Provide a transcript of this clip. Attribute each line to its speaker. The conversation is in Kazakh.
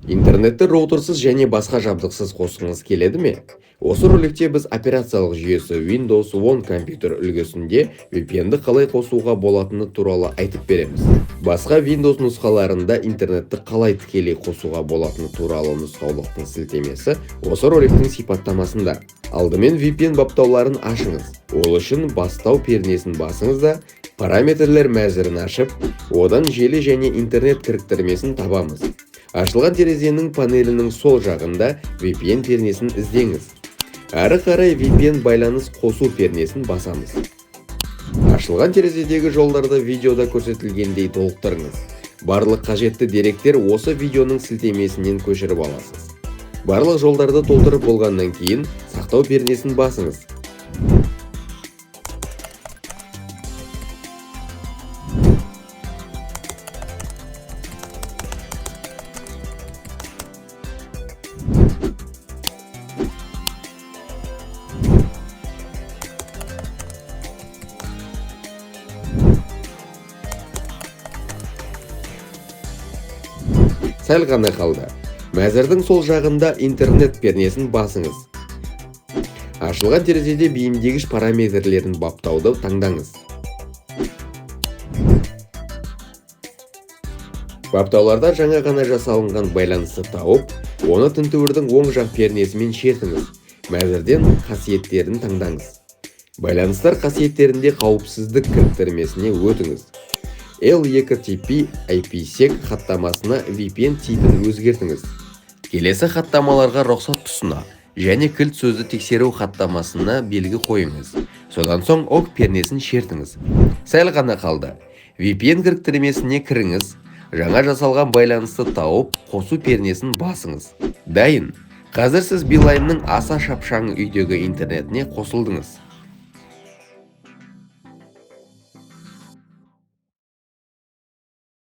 Speaker 1: Интернетті роутерсіз және басқа жабдықсыз қосқыңыз келеді ме? Осы роликте біз операциялық жүйесі Windows 10 компьютер үлгісінде VPN-ді қалай қосуға болатыны туралы айтып береміз. Басқа Windows нұсқаларында интернетті қалай тікелей қосуға болатыны туралы нұсқаулықтың сілтемесі осы роликтің сипаттамасында. Алдымен VPN баптауларын ашыңыз. Ол үшін бастау пернесін басыңыз да, параметрлер мәзірін ашып, одан желі және интернет кіріктірмесін табамыз. Ашылған терезенің панелінің сол жағында VPN пернесін іздеңіз. Әрі қарай VPN байланыс қосу пернесін басамыз. Ашылған терезедегі жолдарды видеода көрсетілгендей толықтырыңыз. Барлық қажетті деректер осы видеоның сілтемесінен көшіріп аласыз. Барлық жолдарды толтырып болғаннан кейін сақтау пернесін басыңыз. Сәл ғана қалды. Мәзірдің сол жағында интернет пернесін басыңыз. Ашылған терезеде бейімдегіш параметрлерін баптауды таңдаңыз. Баптауларда жаңа ғана жасалынған байланысты тауып, оны тінтуірдің оң жақ пернесімен шертіңіз. Мәзірден қасиеттерін таңдаңыз. Байланыстар қасиеттерінде қауіпсіздік кіріктірмесіне өтіңіз. L2TP IPsec хаттамасына VPN типін өзгертіңіз. Келесі хаттамаларға рұқсат тұсына және кілт сөзді тексеру хаттамасына белгі қойыңыз. Содан соң ОК пернесін шертіңіз. Сәл ғана қалды. VPN кіріктірмесіне кіріңіз. Жаңа жасалған байланысты тауып, қосу пернесін басыңыз. Дайын. Қазір сіз Билайнның аса шапшаң үйдегі интернетіне қосылдыңыз.